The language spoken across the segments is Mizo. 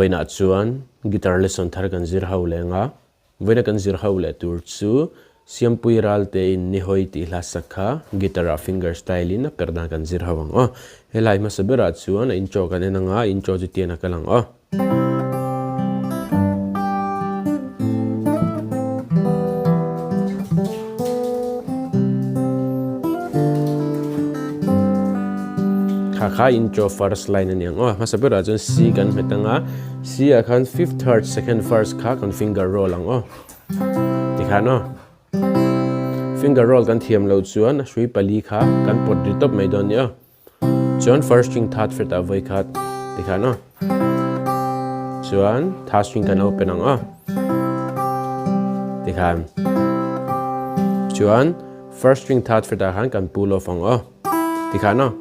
Vawiinah chuan guitar lesson thar kan zir ho leh ang a, vawiina kan zir ho leh tur chu Siampui Ralte in Nihawi tih hla sak kha guitar ah finger style in a perh dan kan zir ho ang aw. Helai hmasa berah chuan a intro kan en ang a, intro chu tian a kal ang aw. Kha kha intro first line a ni ang aw. Hmasa berah chuan C kan hmet ang a, C ah khan fifth, third, second, first kha kan finger roll ang aw. Tikhan aw. Finger roll kan thiam loh chuan a hrui pali kha kan pawt ri tawp mai dawn a ni aw. Chuan first string third fret ah vawi khat tikhan aw. Chuan third string kan open ang aw. Tikhan. Chuan first string third fret ah khan kan pull off ang aw. Tikhan aw.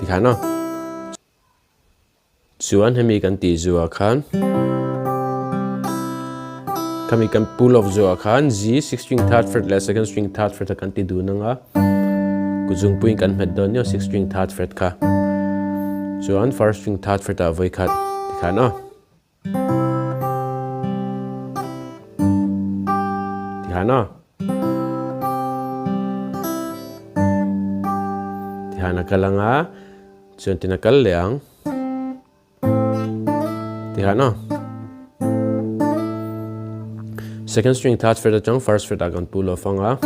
Tikhan aw. Chuan hemi kan tih zuah khan khami kan pull off zuah khan G six string third fret leh second string third fret a kan ti dun anga kuzungpuiin kan hmet dawn nia six string third fret kha chuan first string third fret ah vawi khat tikhan aw. Tikhan aw. Tikhan a kal anga chuan tin a kal leh ang. Tikhan aw. Second string third fret atang first fret ah kan pull off anga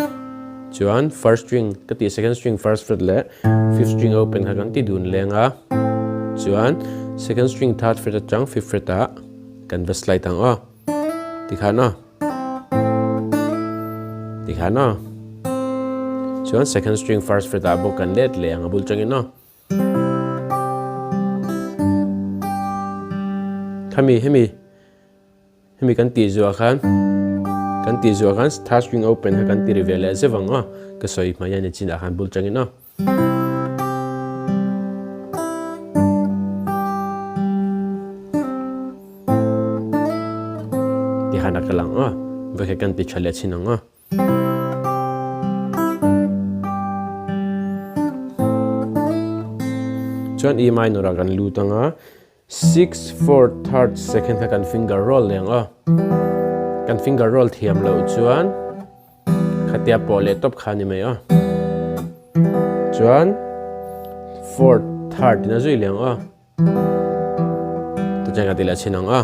chuan first string ka tih second string first fret leh fifth string open kha kan ti dun leng a chuan second string third fret atang fifth fret ah kan va slide ang aw tikhan aw tikhan aw chuan second string first fret ah bawk kan let leh ang a bul tangin aw. Khami hemi hemi kan tih zuah khan kan tih zuah khan third string open kha kan ti ri ve leh zeuh ang aw ka sawi hma hian nichinah khan bul tangin aw. Tikhan a kal ang aw vawikhat kan ti tha leh chhin ang aw. Chuan E minor ah kan lut anga 6 4 third second kha kan finger roll leh ang aw. Kan finger roll thiam loh chuan khatia pawh leh tawp kha ni mai aw. Chuan fourth third in a zui leh ang aw. Tichuan ka ti leh chhin ang a.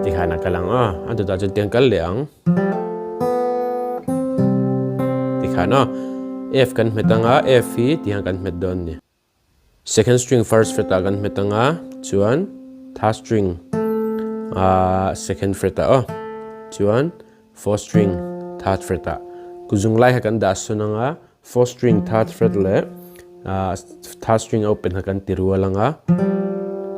Tikhan a kal ang a. A dawtah chuan tiang kal leh ang. Tikhan a. F kan hmet ang a. F hi tiang kan hmet dawn ni. Second string first fret ah kan hmet anga chuan third string ah second fret ah aw chuan fourth string third fret ah kuzung lai kha kan dah sawn anga fourth string third fret leh ah third string open kha kan ti rual anga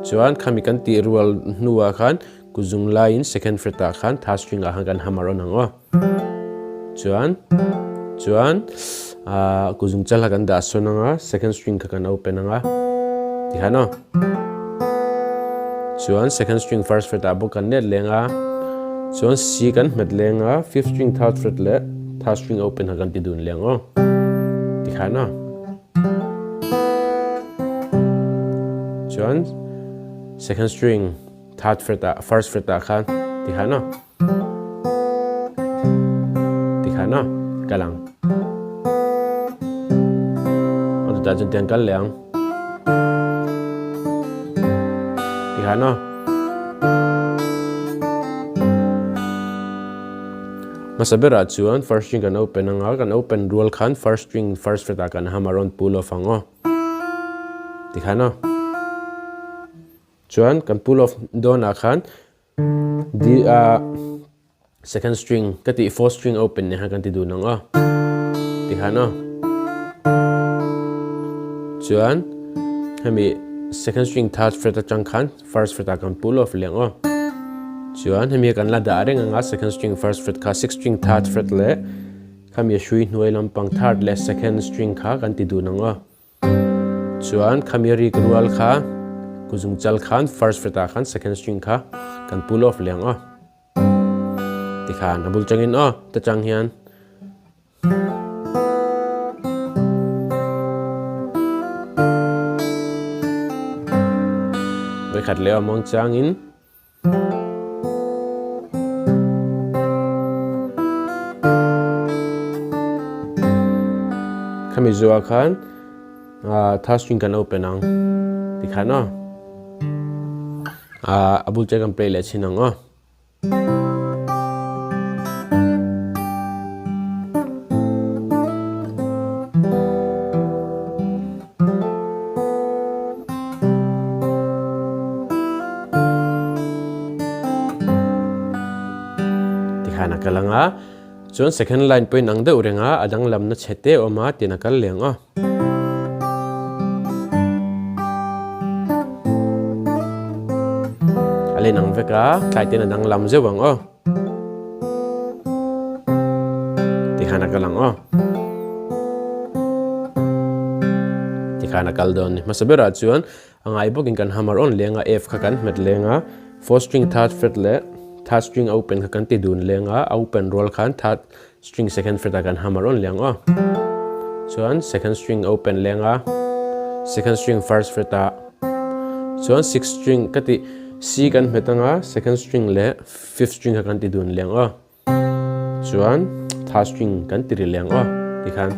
chuan khami kan tih rual hnuah khan kuzung laiin second fret ah khan third string ah khan kan hammer on ang aw. Chuan chuan ah kuzung chal kha kan dah sawn anga second string kha kan open anga tikhan aw chuan second string first fret ah bawk kan let leng a chuan C kan hmet leng a fifth string third fret leh third string open kha kan ti dun leng aw tikhan aw chuan second string third fret ah first fret ah khan tikhan aw. Tikhan a kal ang. A chutah chuan tiang kal leh ang. Tikhan a. Hmasa berah chuan first string kan open anga kan open rual khan first string first fret ah kan hammer rawn pull off ang aw. Tikhan a. Chuan kan pull off dawnah khan D a second string ka tih fourth string open nen khan kan ti dun ang aw tikhan aw chuan hemi second string third fret atang khan first fret ah kan pull off leh ang aw chuan hemi kan la dah reng anga second string first fret kha sixth string third fret leh khami hrui hnuai lampang third leh second string kha kan ti dun ang aw. Chuan khami rik rual kha kuzung chal khan first fret ah khan second string kha kan pull off leh ang aw. Tikhan a bul changin aw ta chang hian. Vawikhat leh awm ang changin. Khami zuah khan third string kan open ang tikhan aw. A bul che kan play leh chhin ang aw. Tikhan a kal ang a, chuan second line pawhin ang deuh reng a, a danglamna chhe te a awm a tin a kal leh ang a. A len ang vek a, tlai ten a danglam zeuh ang aw. Tikhan a kal ang aw. Tikhan a kal dawn ni. Hmasa berah chuan a ngai bawkin kan hammer on leng a, F kha kan hmet leng a, fourth string third fret leh third string open kha kan ti dun leng a, a open rual khan third String second fret ah kan hammer on leng aw. Chuan second string open leng a, second string first fret ah. Chuan sixth string ka ti C kan hmet anga second string leh fifth string kha kan ti dun leng aw. Chuan third string kan ti ri leng aw tikhan.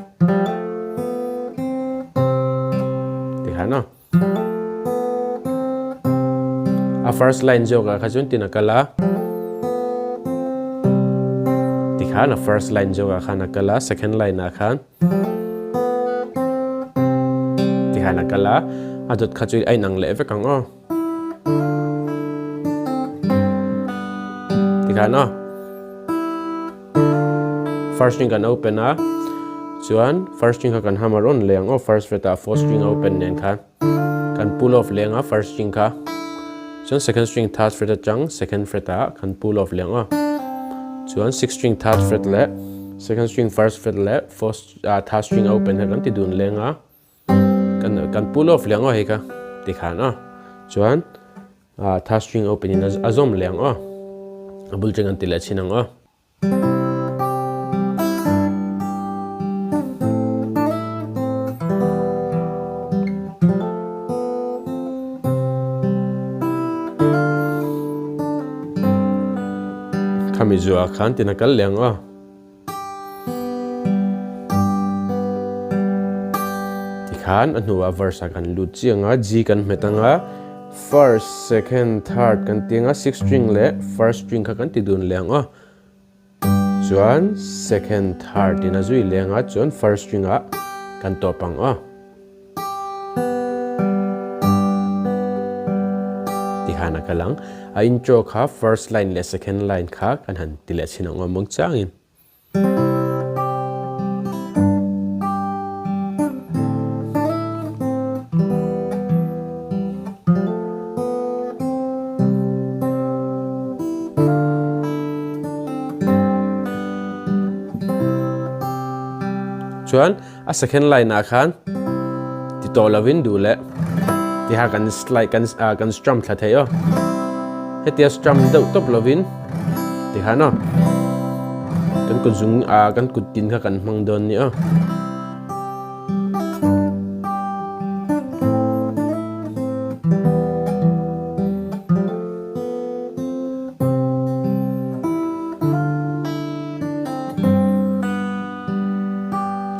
Tikhan aw. A first line zawk ah kha chuan tin a kal a, tikhan a first line zawk ah khan a kal a, second line ah khan tikhan a kal a, a dawt kha chu a inang leh vek ang aw. Tikhan aw. First string kan open a, chuan first string kha kan hammer on leh ang aw, first fret ah fourth string a open nen khan kan pull off leh ang a first string kha, chuan second string third fret atang second fret ah kan pull off leh ang aw, chuan sixth string third fret leh second string first fret leh fourth third string a open kha kan ti dun leh ang a, kan kan pull off leh ang aw hei kha tikhan aw, chuan third string open in a zawm leh ang aw, a bul cheng an ti leh chhin ang aw. Khami zuah khan tin a kal leh ang aw. Tikhan a hnuah verse ah kan lut chiang a, G kan hmet ang a, first, second, third kan ti ang a, sixth string leh first string kha kan ti dun leh ang aw. Chuan second, third in a zui leh ang a, chuan first string ah kan tawp ang aw. Tikhan a kal ang. A intro kha first line leh second line kha kan han ti leh chhin ang awm ang changin. Chuan A second line ah khan ti tawh lovin duh leh tiha kan slide kan ah kan strum thla thei aw. Hetia strum deuh tawp lovin tikhan aw kan kut zung ah kan kut tin kha kan hmang dawn ni aw.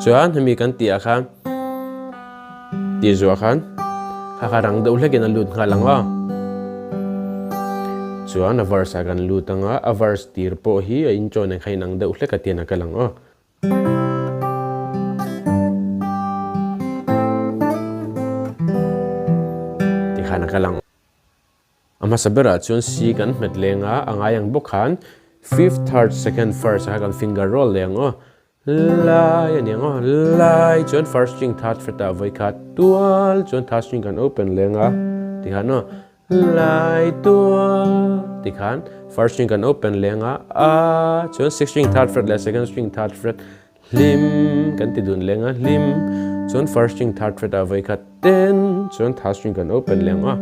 Chuan hemi kan tih ah khan tih zuah khan kha kha rang deuh hlekin a lut nghal ang a, chuan a verse ah kan lut ang a, a verse tir pawh hi a intro nen kha inang deuh hlek a tian a kal ang aw. Tikhan a kal ang. A hmasa berah chuan C kan hmet leng a, a ngai ang bawk khan fifth, third, second, first ah khan kan finger roll leh ang aw. Lai a ni ang aw, lai chuan first string third fret ah vawi khat tual chuan third string kan open leng a tikhan aw, lai tual tikhan first string kan open leng a, a chuan sixth string third fret leh second string third fret Hlim kan ti dun leng a, hlim chuan first string third fret ah vawi khat ten chuan third string kan open leng a,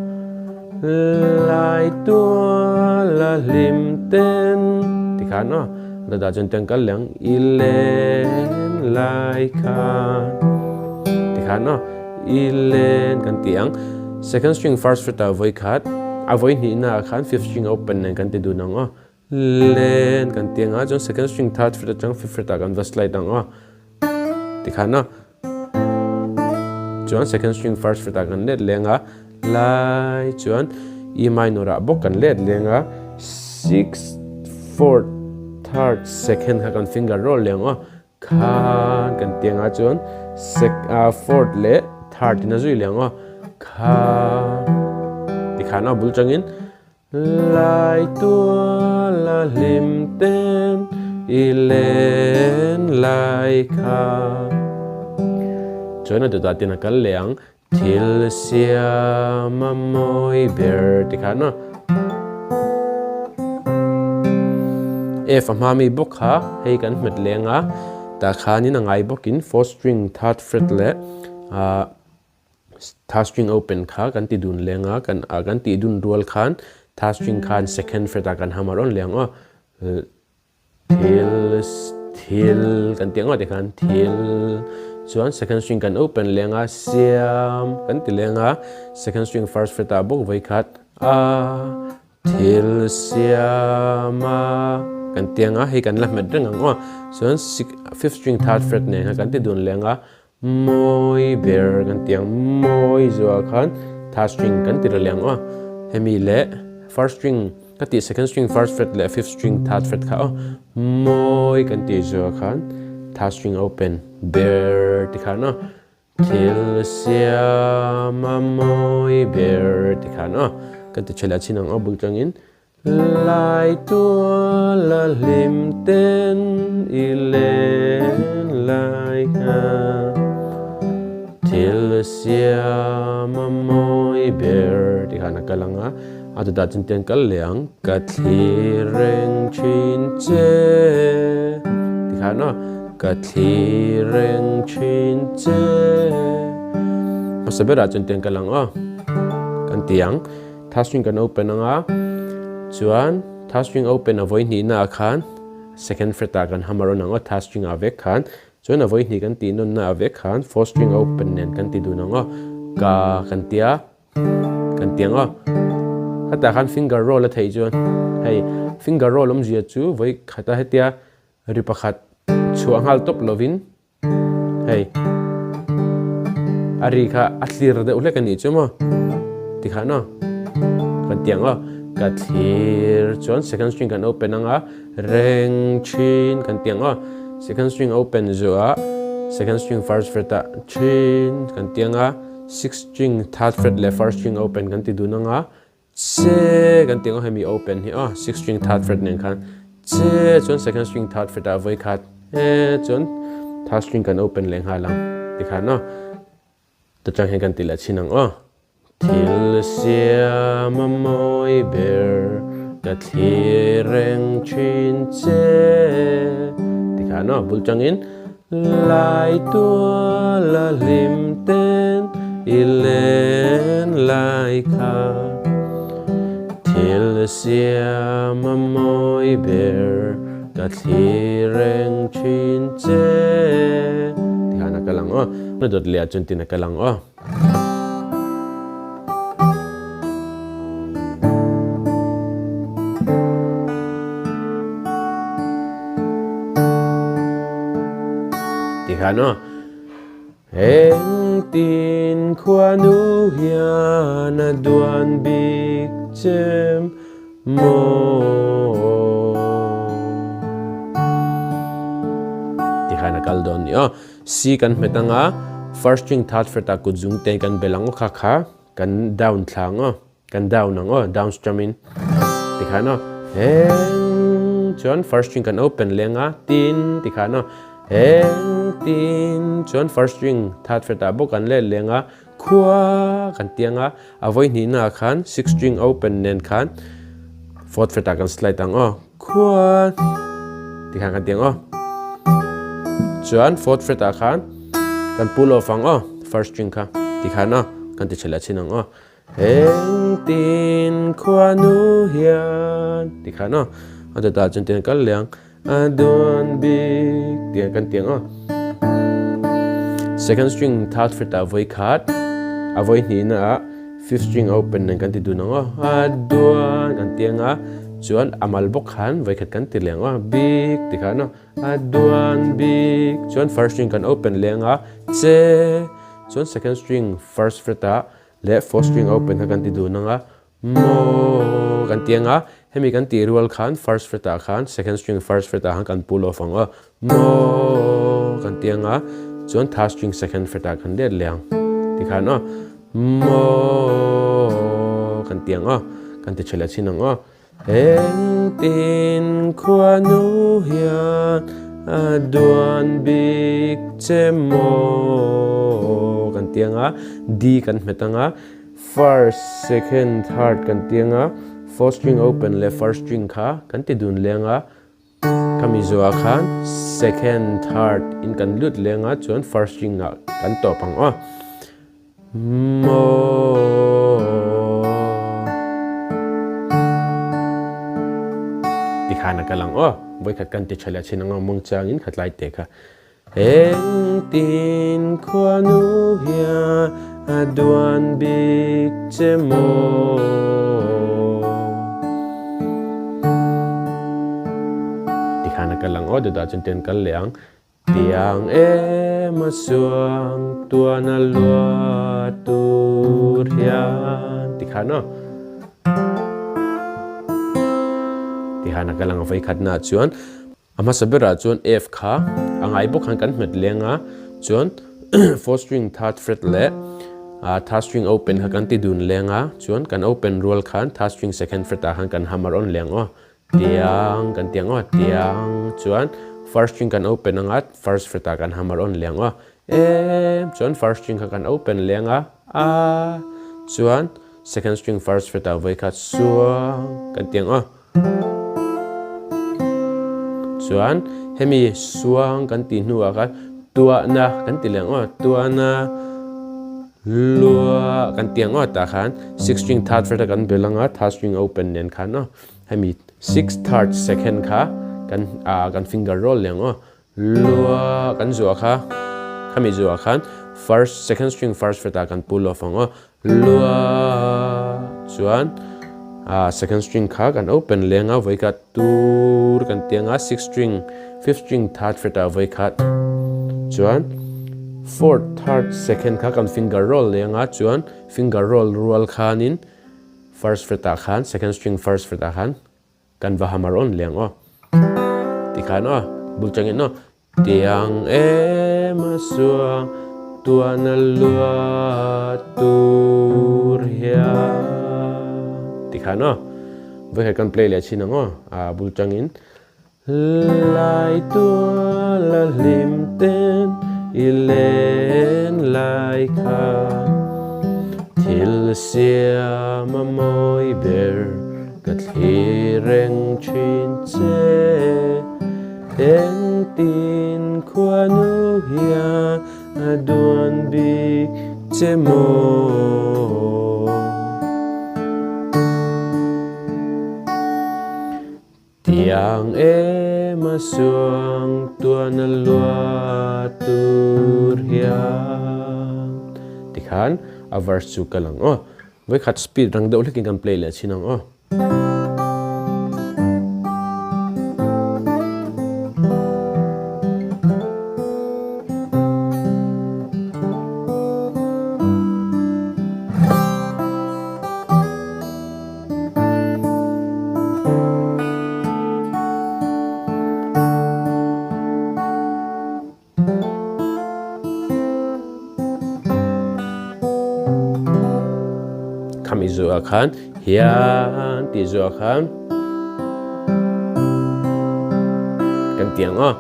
lai tuala hlim ten ti khan aw dada chuan tiang kal leng i len lai khan ti khan aw i len kan ti ang second string first fret ah vawi khat. A vawi hnihna ah khan fifth string open nen kan ti dun ang aw. Len kan ti anga chuan second string third fret atang fifth fret ah kan va slide ang aw. Tikhan aw. Chuan second string first fret ah kan let leng a, lai chuan E minor ah bawk kan let leng a, sixth, fourth, third, second kha kan finger roll leng aw. Khan kan ti anga chuan sec ah fourth leh third in a zui leng aw. Kha tikhan aw bul tangin Lai tual a hlim ten i len lai kha. Chuan a dawtah tin a kal leh ang, Thil siam a mawi ber ti khan a. F a hma mi bawk kha hei kan hmet leng a, tah khanin a ngai bawkin fourth string third fret leh ah Third string open kha kan ti dun leng a, kan ah kan tih dun rual khan third string khan second fret ah kan hammer rawn leng aw. Thil thil kan tih ang aw tikhan thil chuan second string kan open leng a siam kan ti leng a second string first fret ah bawk vawi khat a thil siam a kan ti ang a hei kan la hmet reng ang aw chuan fifth string third fret nen khan kan ti dun leng a Mawi ber kan ti ang, mawi zuah khan third string kan ti ri leh ang aw. Hemi leh first string ka tih second string first fret leh fifth string third fret kha aw. Mawi kan tih zuah khan third string open ber ti khan aw. Thil siam a mawi ber ti khan aw. Kan ti tha leh chin ang aw bul tangin Lai tual a hlim ten i len lai kha Thil siam a mawi ber ti khan a kal ang a, a chutah chuan tiang kal leh ang Ka thlir reng thin che ti khan aw Ka thlir reng thin che hmasa berah chuan tiang kal ang aw kan ti ang. Third string kan open anga chuan third string open a vawi hnihna ah khan second fret ah kan hammer on ang aw third string ah vek khan chuan a vawi hnih kan tih nawn na ah vek khan fourth string open nen kan ti dun ang aw ka kan tia kan ti ang aw khatah khan finger roll a theih chuan hei finger roll awmzia chu vawi khata hetia ri pakhat chhuah nghal tawp lovin Hei a ri kha a thlir deuh hlek a nih chu maw tikhan aw kan ti ang aw ka thlir chuan second string kan open anga reng thin kan ti ang aw second string open zuah second string first fret ah thin kan ti anga sixth string third fret leh first string open kan ti dun anga Che kan tih ang hemi open hi aw sixth string third fret nen khan che chuan second string third fret ah vawi khat e chuan third string kan open leh nghal ang tikhan aw ta chang hian kan ti leh chhin ang aw thil siam a mawi ber ka thlir reng thin che tikhan aw bul changin Lai tual a hlim ten i len lai kha Thil siam a mawi ber ka thlir reng thin che Tikhan a kal ang aw. Na dawt leh ah chuan tin a kal ang aw. Tikhan aw. Engtin khuanu hian a duan bik chem maw. Tikhan a kal dawn ni aw. C kan hmet anga first string third fret ah kut zung te kan bel ang aw kha kha kan down thla ang aw kan down ang aw down strum in tikhan aw eng chuan first string kan open leng a tin tikhan aw eng tin chuan first string third fret ah bawk kan let leng a khua kan ti anga a vawi hnihna ah khan sixth string open nen khan fourth fret ah kan slide ang aw Khua tikhan kan ti ang aw. Chuan fourth fret ah khan kan pull off ang aw first string kha tikhan aw kan ti tha leh chin ang aw. Engtin khuanu hian tikhan aw a dawtah chuan tiang kal leh ang a duan bik tiang kan ti ang aw. Second string third fret ah vawi khat a vawi hnihna ah. fifth string open nen kan ti dun ang aw, a duan kan ti anga chuan a mal bawk khan vawikhat kan ti leh ang aw, bik ti khan aw, a duan bik chuan first string kan open leh anga che chuan second string first fret ah leh fourth string open kha kan ti dun anga Maw kan ti anga, hemi kan tih rual khan first fret ah khan second string first fret ah khan kan pull off ang aw. Maw kan ti anga, chuan third string second fret ah kan let leh ang tikhan aw. Maw kan ti ang aw, kan ti tha leh chin ang aw. Engtin khuanu hian a duan bik che maw kan ti anga, D kan hmet anga. First, second, third kan ti anga, fourth string open leh first string kha kan ti dun leng a, khami zuah khan second, third in kan lut leng a chuan first string ah kan tawp ang aw. Maw. Tikhan a kal ang aw. Vawikhat kan ti tha leh chin ang aw mawngchangin khatlai te kha. Engtin khuanu hian a duan bik che maw? Tikhan a kal ang aw, dawtah chuan tian kal leh ang. Tiang em a suang tuan a lua tur hian tikhan aw. Tikhan a kal ang a vawikhatnaah chuan. A hmasa berah chuan F kha a ngai bawk khan kan hmet leng a, chuan fourth string third fret leh third string open kha kan ti dun leng a, chuan kan open rual khan third string second fret ah khan kan hammer on leng aw, tiang kan ti ang aw, tiang chuan first string kan open anga first fret ah kan hammer on leng aw, em chuan first string kha kan open leng a, a chuan second string first fret ah vawi khat suang kan ti ang aw. Chuan hemi suang kan tih hnuah khan tuahna kan ti leh ang aw, tuahna lua kan ti ang aw tah khan six string third fret a kan bel anga third string open nen khan aw hemi six third second kha kan ah kan finger roll leh ang aw lua kan zuah kha khami zuah khan first second string first fret ah kan pull off ang aw lua chuan ah second string kha kan open leng a vawikhat tur kan ti anga sixth string fifth string third fret ah vawikhat chuan fourth third second kha kan finger roll leng a chuan finger roll rual khanin first fret ah khan second string first fret ah khan Kan va hamar awn leng aw. Tikhan aw, bul changin aw. Tiang em a suang tuan a lua tur hian. Tikhan aw, vawikhat kan play leh chin ang aw, a bul changin. Lai tual a hlim ten i len lai kha. Thil siam a mawi ber. Ka thlir reng thin che, engtin khuanu hian a duan bik che maw? Tiang em a suang tuan a lua tur hian. Tikhan a verse chu ka lang aw. Vawikhat speed rang deuh hlekin kan play leh chin ang aw. Khami zuah khan hian tih zuah khan kan tiang aw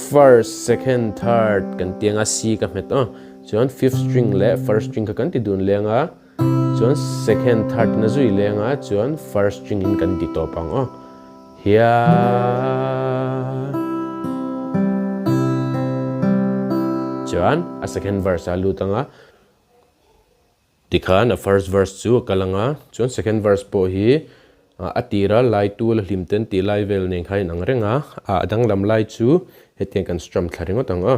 first second third kan tiang a C ka hmet aw chuan fifth string leh first string kha kan ti dun leng a chuan second third na zui leng a chuan first string in kan ti tawp ang aw hian chuan a second verse a lut ang a tikhan a first verse chu a kal ang a chuan second verse pawh hi a tira lai tu la hlim ten tih lai vel nen khan inang reng a a danglam lai chu hetiang kan strum thla ringawt ang aw.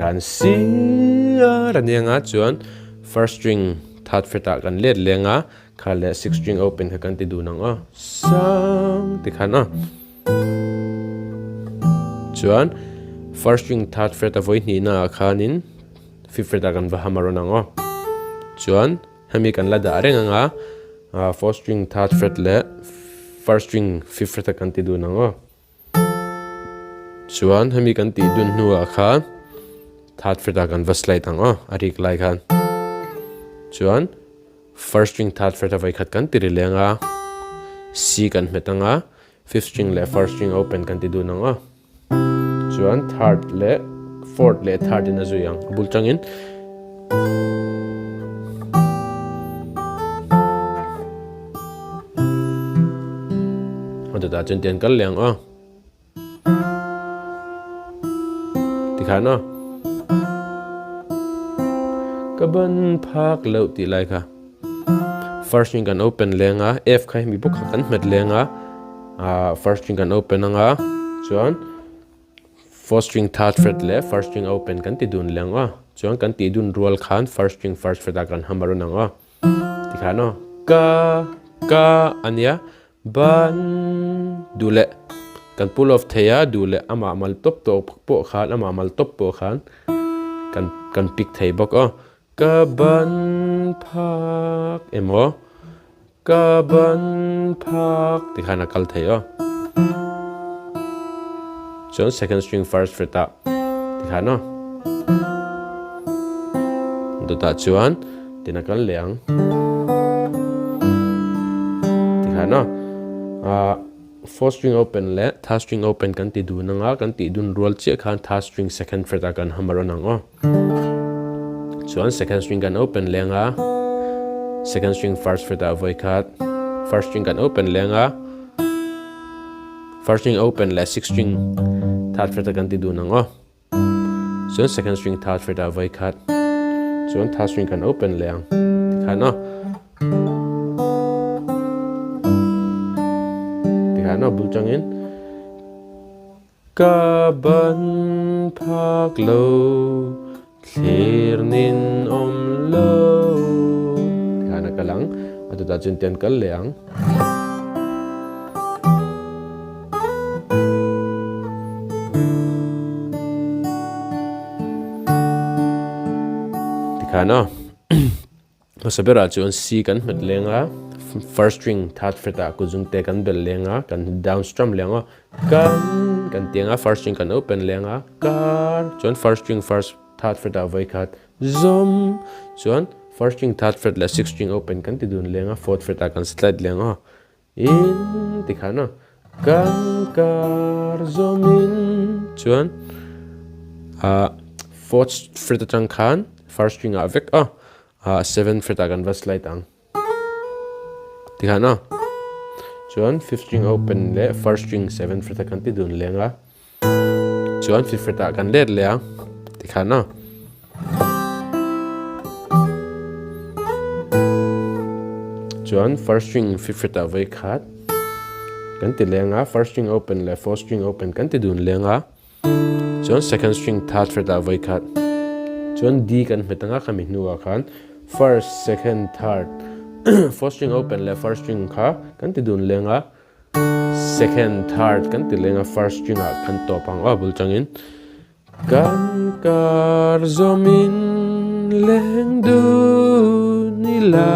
Tikhan C R a nia nga chuan first string third fret ah kan let leng a, kha leh sixth string open kha kan ti dun ang aw. Sang tikhan aw. Chuan first string third fret a vawi hnihna ah khanin fifth fret ah kan va hammer on ang aw. Chuan hemi kan la dah reng ang a, fourth string third fret leh first string fifth fret ah kan ti dun ang aw. Chuan hemi kan tih dun hnuah khan third fret ah kan va slide ang aw a rik lai khan. Chuan first string third fret a vawikhat kan ti ri leng a, C kan hmet ang a, fifth string leh first string open kan ti dun ang aw. Chuan third leh fourth leh third in a zui ang a bul tangin. A dawtah chuan tian kal leh ang aw. Tikhan aw. Ka ban phak loh tih lai kha. First string kan open leng a, F kha hemi bawk kha kan hmet leng a. First string kan open anga chuan fourth string third fret leh first string open kan ti dun leng a. Chuan kan tih dun rual khan first string first fret ah kan hammer on ang aw. Tikhan aw. Ka ka ania ban duh leh kan pull off thei a duh leh amah mal tawp tawp pawh khan amah mal tawp pawh khan kan kan pick thei bawk aw. Ka ban phak emaw ka ban phak ti khan a kal thei aw. Chuan second string first fret ah ti khan aw. Dawtah chuan tin a kal leh ang ti khan aw. Ah fourth string open leh third string open kan ti dun anga kan tih dun rual chiah khan third string second fret ah kan hammer on ang aw. Chuan second string kan open leng a, second string first fret ah vawi khat, first string kan open leng a, first string open leh sixth string third fret ah kan ti dun ang aw. Chuan second string third fret ah vawi khat, chuan third string kan open leh ang tikhan aw. Tikhan aw bul tangin. Ka ban phak lo, thlir nin awm lo. Tikhan a kal ang, a chutah chuan tian kal leh ang. Tikhan aw. Hmasa berah chuan C kan hmet leng a, first string third fret ah kut zungte kan bel leng a, kan down strum leng a, kan kan ti ang a, first string kan open leng a, kar chuan first string first third fret ah vawi khat zawm chuan first string third fret leh sixth string open kan ti dun leng a, fourth fret ah kan slide leng a, in ti khan a, kan kar zawm in chuan ah fourth fret atang khan first string ah vek a. Ah seven fret ah kan va slide ang tikhan a chuan fifth string open leh first string seven fret ah kan ti dun leng a chuan fifth fret ah kan let leh ang tikhan a chuan first string fifth fret ah vawi khat kan ti leng a first string open leh fourth string open kan ti dun leng a. Chuan second string third fret ah vawi khat chuan D kan hmet anga khami hnuah khan first second third fourth string open leh first string kha kan ti dun leng a second third kan ti leng a first string ah kan tawp ang aw bul tangin kan kar zawmin leng dun ila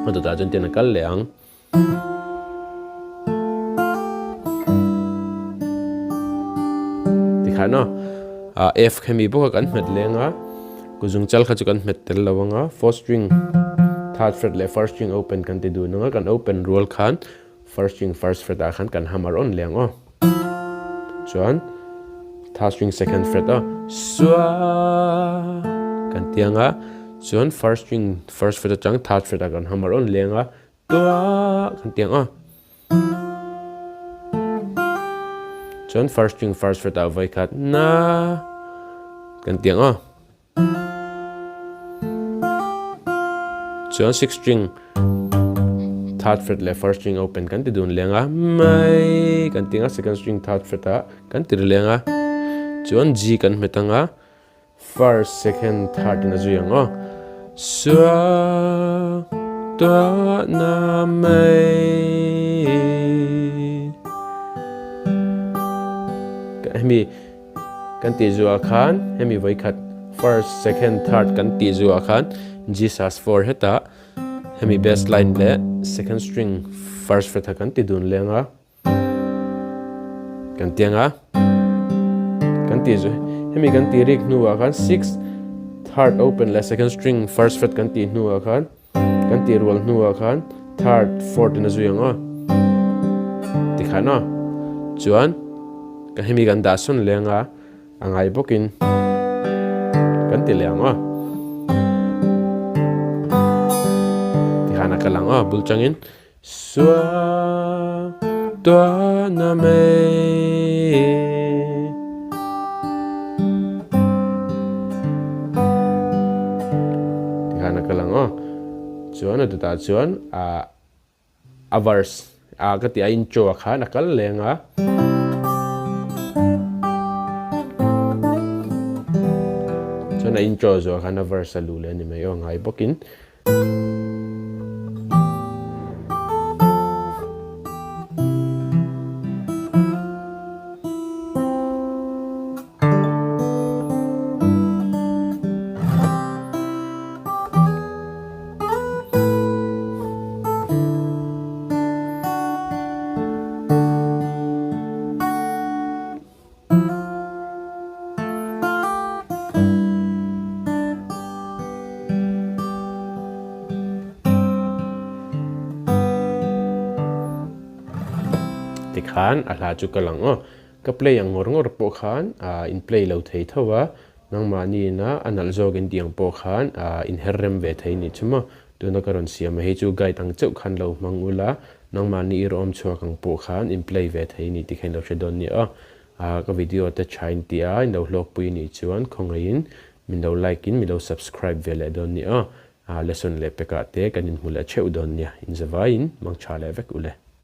a dawtah chuan tian a kal leh ang. Tikhan aw ah F khemi bawk a kan hmet leng a kuzung chal kha chu kan hmet tel lo ang a fourth string third fret leh first string open kan ti dun ang a kan open rual khan first string first fret ah khan kan hammer on leh ang aw chuan third string second fret aw sua kan ti ang a chuan first string first fret atang third fret ah kan hammer on leh ang a. Tua kan ti ang a. Chuan first string first fret ah vawi khat na kan ti ang a. Chuan sixth string Third fret leh first string open kan ti dun leng a, mai kan ti ang a, second string third fret ah kan ti ri leng a, chuan G kan hmet ang a, first, second, third in a zui ang aw. Suak tuahna mai. Hemi kan tih zuah khan hemi vawikhat first, second, third kan tih zuah khan G sus 4 hetah hemi bass line leh second string first fret kha kan ti dun leng a. Kan ti anga kan tih chu hemi kan tih rik hnuah khan six third open leh second string first fret kan tih hnuah khan kan tih rual hnuah khan third fourth in a zui ang aw tikhan aw chuan ka hemi kan dah sawn leng a. A ngai bawkin kan ti leh ang aw. Tikhan a kal ang aw bul changin Suak tuahna mei. Tikhan a kal ang aw. Chuan a dawtah chuan ah. A verse a ka tih a intro ah khan a kal leng a. Chuan a intro zawh khan a verse a luh leh a ni mai aw ngai bawkin. Tikhan a hla chu ka lang aw. Ka play ang ngawr ngawr pawh khan in play lo thei tho a, nangmahni ina a nalh zawk in tih ang pawh khan in her rem ve thei ni chu maw. Tuna ka rawn siam a hei chu guide ang chauh khan lo hmang ula, nangmahni i rawm chhuak ang pawh khan in play ve thei ni tih kha in lo hre dawn nia aw. Ka video te tha in tih a, in lo hlawkpui nih chuan khawngaihin min lo like in min lo subscribe ve leh dawn nia aw. Lesson leh pekah te kan inhmu leh theuh dawn nia, inzavaiin mangtha leh vek ule.